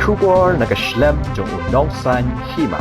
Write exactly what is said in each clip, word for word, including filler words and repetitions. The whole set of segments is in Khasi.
Khubor na ka shlem jong u nongsaiñ hima.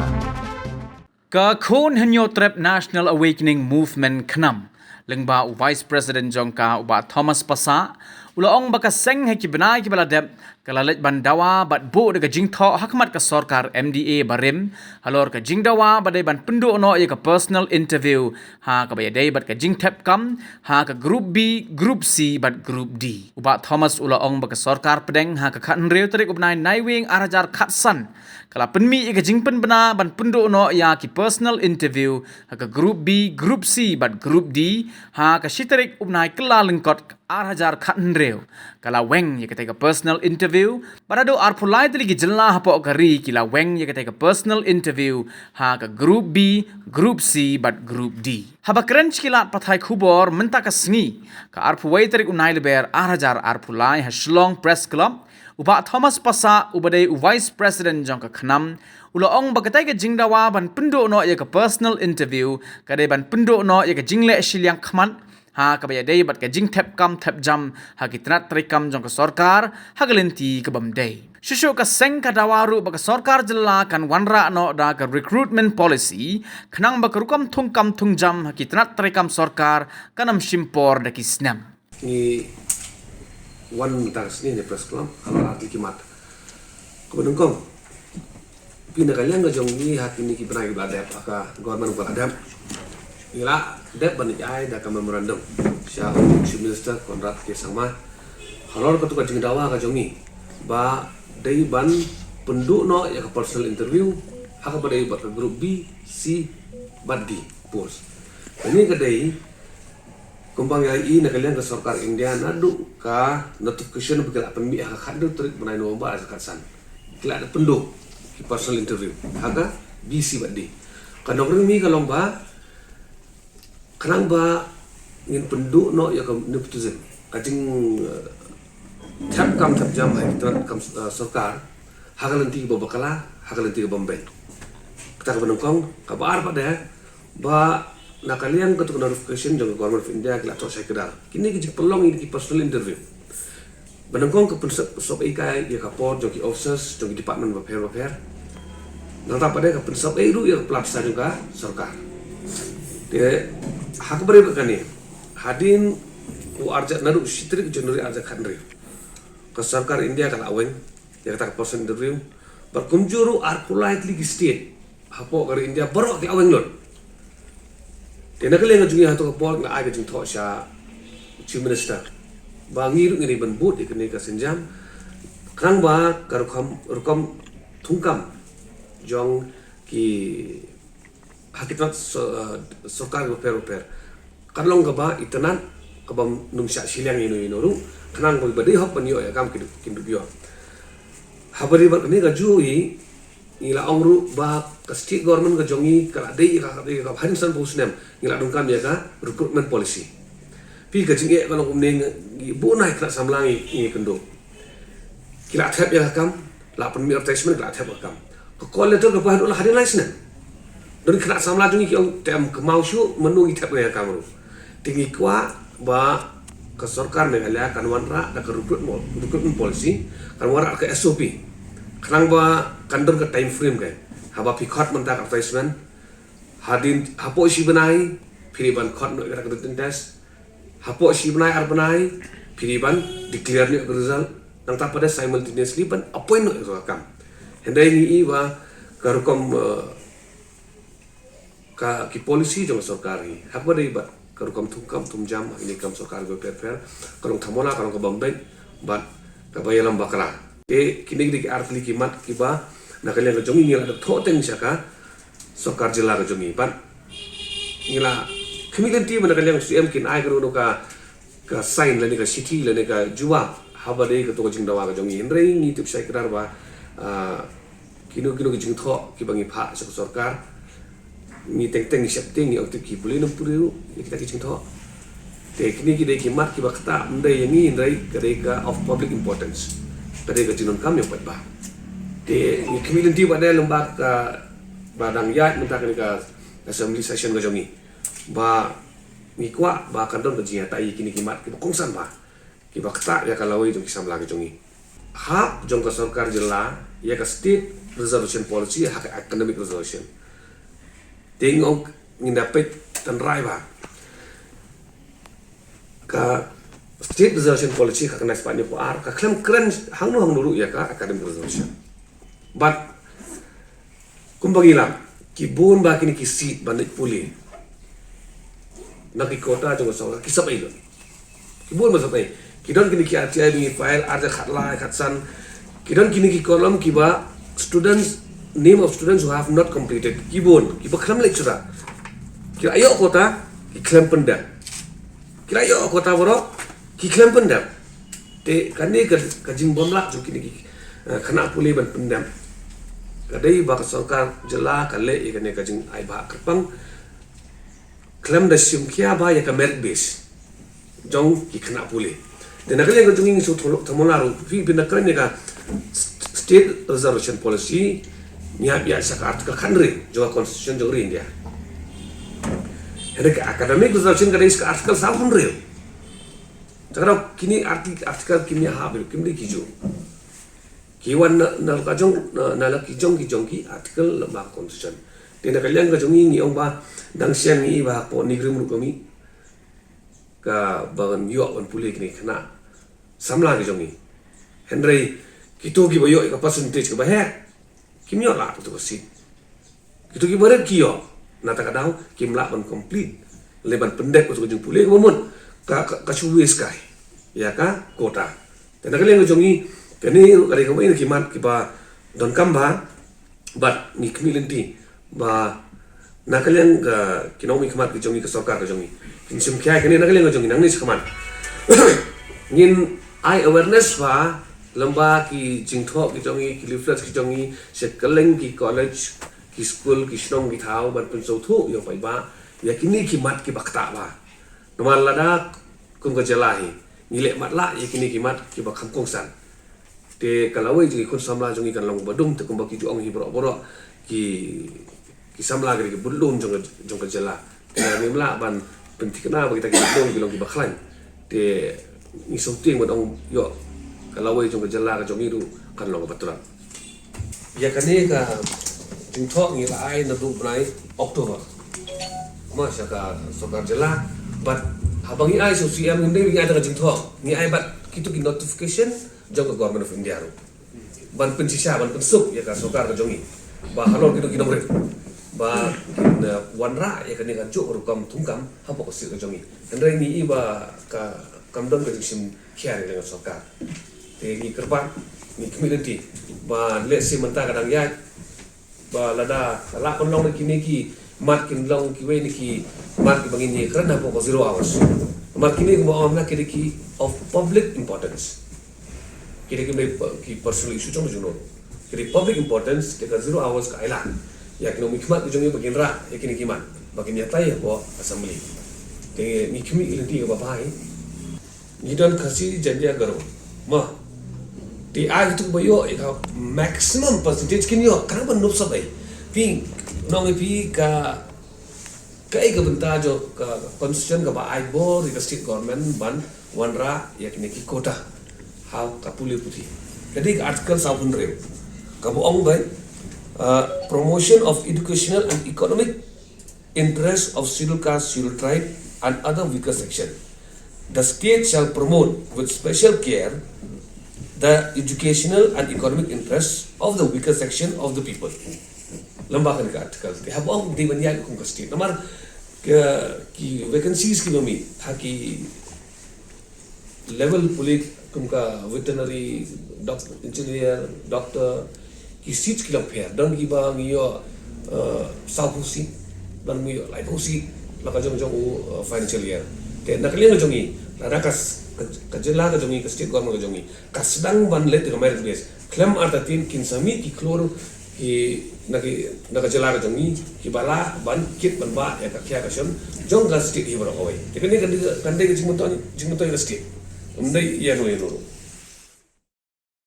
Ka Khun Hynñiewtrep National Awakening Movement, KHNAM, lyngba u Vice President jong ka, u Bah Thomas Passah, u la ong ba ka seng ha ki bnai kiba la dep ka la leit ban dawa bad buh da ka jingthoh ha khmat ka sorkar M D A barim halor ka jingdawa ba dei ban pynduh noh ïa ka personal interview ha kaba ïadei bad ka jingthep kam ha ka Group B, Group C bad Group D. U Bah Thomas u la ong ba ka sorkar pdeng ha ka khathynriew tarik u bnai Naiwieng ar hajar khatsan ka la pynmih ïa ka jingpynbna ban pynduh noh ïa ki personal interview ha ka Group B, Group C bad Group D ha ka shi tarik u bnai Kyllalyngkot ar hajar khathynriew. Ka la weng ïa katei ka personal interview bad haduh arphew lai tylli ki jylla hapoh ka ri ki la weng ïa katei ka personal interview ha ka Group B, Group C bad Group D. Haba kren sha ki lad pathai khubor mynta ka sngi, ka arphew wei tarik u Nailber ar hajar arphew lai, ha Shillong Press Club, u Bah Thomas Passah, uba dei u Vice President jong ka KHNAM, u la ong ba katei ka jingdawa ban pynduh noh ïa ka personal interview ka dei ban pynduh noh ïa ka jingleh shiliang khmat ha kaba ïadei bad ka jingthep kam thep jam ha ki tnat treikam jong ka sorkar ha ka lynti ka bym dei. Shuh shuh ka seng ka dawa ruh ba ka sorkar jylla kan wanrah noh da ka recruitment policy khnang ba ka rukom thungkam thungjam ha ki tnat treikam sorkar kan ym shim por da ki snem. Ngi wan mynta ka sngi ne press club halor ar tylli ki mat. Kaba nyngkong, phi, na ka liang ka jong ngi ha kine ki bnai kiba la dep, ha ka government ba la dep, ngi la dep ban ai da ka memorandum sha u Chief Minister Conrad K Sangma halor katu ka jingdawa ka jong ngi ba dei ban pynduh noh ïa ka personal interview ha kaba dei bad ka Group B, C bad D post. Kane ka dei kumba ngi la ïohi na ka liang ka sorkar India naduh ka notification ba ki la pynmih ha ka khathynriew tarik bnai November ar hajar khatsan, ki la dep pynduh ki personal interview ha ka B, C bad D. Ka nongrim hi ka long ba khnang ba ngin pynduh noh ïa ka nepotism, ka jing, eh, thep kam thep jam ha ki tnat kam, eh, sorkar ha ka lynti kaba bakla, ha ka lynti kaba beit. Kata kaba nyngkong. Kaba ar pat de ba na ka liang katu ka notification jong ka Government of India ki la thoh shai kdar kine ki jingpynlong ïa ki personal interview. Ba nyngkong ka pynsop, sop ei kai ïa ka por jong ki officers jong ki department bapher bapher. Nangta pat de ka pynsop ei ruh ïa ka pla pisa jong ka sorkar. Te ha kaba ri bad kane, hadien u ar hajar, naduh shi tarik January ar hajar khathynriew, ka sorkar India ka la weng ïa kata ka personal interview. Bad kumjuh ruh arphew lai tylli ki state hapoh ka ri India baroh ki la weng lut. Te na ka liang ka jong ngi ha katu ka por ngi la ai ka jingthoh sha Chief Minister ba ngi ruh ngi dei ban bud ïa kane ka sienjam khnang ba ka rukom, rukom thungkam jong ki ha ki tnat so-, eh, sorkar bapher bapher kan long kaba itynnad, kaba nongshah shiliang ïa no ïa no ruh, khnang ba kiba dei hok ban ïoh ïa ka kam kin, kin dup ïoh. Haba ri bad kane ka juh hi, ngi la ong ruh ba ka state government ka jong ngi ka la dei ïa ka, ka dei ïa ka hadien sanphew snem ngi la donkam ïa ka recruitment policy. Phi, ka jingeh ka long kumne, ngi buh nai khynnah samla ngi, ngi kynduh. Ki la thep ïa ka kam, la pynmih advertisement, ki la thep ïa ka kam. Ka call letter ka poi haduh la hadien lai snem. Don khynnah samla jong ngi ki ong te em kynmaw shuh mano ngi thep ïa ka kam ruh. Te ngi kwah ba ka sorkar Meghalaya kan wanrah da ka recruitment, recruitment policy, kan wanrah ka S O P khnang ba kan don ka time frame ka. Haba phi khot mynta ka advertisement, hadien hapoh shi bnai phi dei ban khot noh ïa ka written test. Hapoh shi bnai ar bnai phi dei ban declare noh ïa ka result. Nangta pat de simultaneously ban appoint noh ïa ka kam. Hynrei ngi i ba ka rukom, eh, ka, ki policy jong ka sorkar hi ha kaba dei bad ka rukom thungkam thungjam ha kine ki kam sorkar bapher bapher ka long thamola, ka long kaba beit bad kaba ïalam bakla. Te kine ki dei ki ar tylli ki mat kiba na ka liang ka jong ngi ngi la dep thoh teng sha ka sorkar jylla ka jong ngi. Bad ngi la khmih lynti ba na ka liang u C M kin ai kano kano ka, ka sign lane ka shithi lane ka jubab haba dei kato ka jingdawa ka jong ngi. Hynrei ngi tip shai kdar ba, ah, kino kino ki jingthoh kiba ngi phah sha ka sorkar, ngi teng teng ngi sheptieng, ngi ong tip ki pule nongpule ruh ïa kita ki jingthoh. Te kine ki dei ki mat kiba kata ym dei ïa ngi, hynrei ka dei ka of public importance, ka dei ka jingdonkam ïa u paidbah. Te ngi khmih lynti ba dei lem bad kaba dang ïaid mynta kane ka assembly session ka jong ngi ba ngi kwah ba kan don ka jingïatai ïa kine ki mat kiba kongsan bha, kiba kata ïa ka lawei jong ki samla ka jong ngi. hap jong ka sorkar jylla ïa ka state reservation policy ha ka academic reservation. Te ngi ong, ngin da peit tynrai ba ka state reservation policy ka kane spah hynñiewphew ar ka khlem kren hangno hangno ruh ïa ka academic reservation. But kumba ngi la, ki bun ba kine ki seat ban leit pule na ki quota jong ka sorkar ki sap ei lut. Ki bun ba sap ei. Ki don kine ki R T I ba ngi file ar hajar khatlai khatsan. Ki don kine ki column kiba students, name of students who have not completed. Ki bun, kiba khlem leit shuh. Ki la ïoh quota, ki khlem pyndep. Ki la ïoh quota baroh, ki khlem pyndep. Te kane ka, ka jingbymlah jong kine ki, eh, khynnah pule ban pyndep. Ka dei ba ka sorkar jylla ka leh ïa kane ka jingai bhah kyrpang. Khlem da shim khia ba ïa ka merit base jong ki khynnah pule. Te na ka liang ka jong ngi shu tholo-, thamo la ruh, phi pynda kren ïa ka st-, state reservation policy, ngi hap ïa sha ka article khathynriew jong ka constitution jong ka ri India. Hynrei ka academic reservation ka dei sha ka article sawphew hynriew. Te ka dei kine arti-, article kim ïa hap, kim dei ki ju. Ki wan na, na la ka jong, na, na la ki jong, ki jong ki article lem bad ka constitution. Te na ka liang ka jong ngi ngi ong ba dang shen ngi ba hapoh NEIGRIHMS ruh ka mih kaba ngan ïoh ban pule kine ki khynnah samla ki jong ngi. Hynrei kito kiba ïoh ïa ka percentage kaba heh kim ïoh lah ïa kato ka seat. Kito kiba rit ki ïoh, nangta ka daw kim lah ban complete lane ban pyndep ïa kato ka jingpule, kaba mut ka, ka, ka shu waste kai ïa ka quota. Te na ka liang ka jong ngi, kane ruh ka dei kawei na ki mat kiba donkam bha, bad ngi khmih lynti ba na ka liang ka, ki nongmihkhmat ki jong ngi, ka sorkar ka jong ngi, kin shim khia ïa kane na ka liang ka jong ngi nangne shakhmat. Ngin ai awareness bha lem bad ki jingthoh ki jong ngi, ki leaflets ki jong ngi sha kylleng ki college, ki skul, ki shnong, ki thaw, ban pynsngewthuh ïa u paidbah ïa kine ki mat kiba ktah bha. Namar lada kum ka jylla hi ngi leh matlah ïa kine ki mat kiba kham kongsan, te ka lawei jong ki khun samla jong ngi kan long ba dum, te kumba ki ju ong hi baroh baroh, ki, ki samla ki dei ki budlum jong ka, jong ka jylla. Te ngim lah ban pynthikna ba kita ki budlum ki long kiba khlaiñ. Te ngi sngewtieng ban ong ïoh ka lawei jong ka jylla ka jong ngi ruh kan long kaba tlang. Ïa kane ka jingthoh ngi la ai naduh bnai October ma sha ka sorkar jylla. Bad haba ngi ai sha u C M, ngim dei ba ngi ai tang ka jingthoh, ngi ai bad kito ki notification jong ka Government of India ruh ban pynshisha, ban pynsuk ïa ka sorkar ka jong ngi ba halor kito ki nongrim ba kin, eh, wanrah ïa kane kajuh ka rukom thungkam hapoh ka state ka jong ngi. Hynrei ngi i ba ka, kam don ka jingshim khia na ka liang ka sorkar. Te ngi kyrpad, ngi khmih lynti ba lehse mynta ka dang ïaid, ba lada ka lah ban long na kine ki mat kin long kiwei na ki mat kiba ngin ïakren hapoh ka zero hours. Namar kine kumba ong nga, ki dei ki of public importance. Ki dei kim dei pa-, ki personal issue jong junom. Ki dei public importance, te ka zero hours ka ailad ïa ki nongmihkhmat ki jong ngi ba kin rah ïa kine ki mat ba kin ïatai hapoh assembly. Te ngi khmih lynti kaba bha hi. Ngi don Khasi, Jaintia, Garo ma. Te ai kito ba ïoh ïa ka maximum percentage kin ïoh, khnang ban nob sap ei. Phi, nong ei phi ka, kaei ka bynta jong ka constitution kaba ai bor ïa ka state government ban wanrah ïa kine ki quota ha ka pule puthi? Ka dei ka article sawphew hynriew kaba ong ba, uh, promotion of educational and economic interest of Scheduled Caste, Scheduled Tribe and other weaker section. The state shall promote with special care the educational and economic interests of the weaker section of the people. Lem bad kane ka article, te haba ong dei ban ïaid kum ka state, namar ka, ki vacancies kiba mih ha ki level pule kum ka veterinary, doc-, engineer, doctor, ki seats ki long pher. Don kiba ngi ïoh, eh, sawphew seat, don ngi ïoh laiphew seat la ka jong jong u, eh, financial year. Te na ka liang ka jong ngi, lada ka s-, ka, ka jylla ka jong ngi, ka state government ka jong ngi ka sdang ban leh ïa ka merit base, khlem artatien kin sa mih ki khlur ki na ki, na ka jylla ka jong ngi kiba lah ban kit ban bah ïa ka khia ka shon jong ka state hi baroh kawei. Te kane kan dei, kan dei ka jingmyntoi, jingmyntoi ka state. Ym dei ïa no ïa no.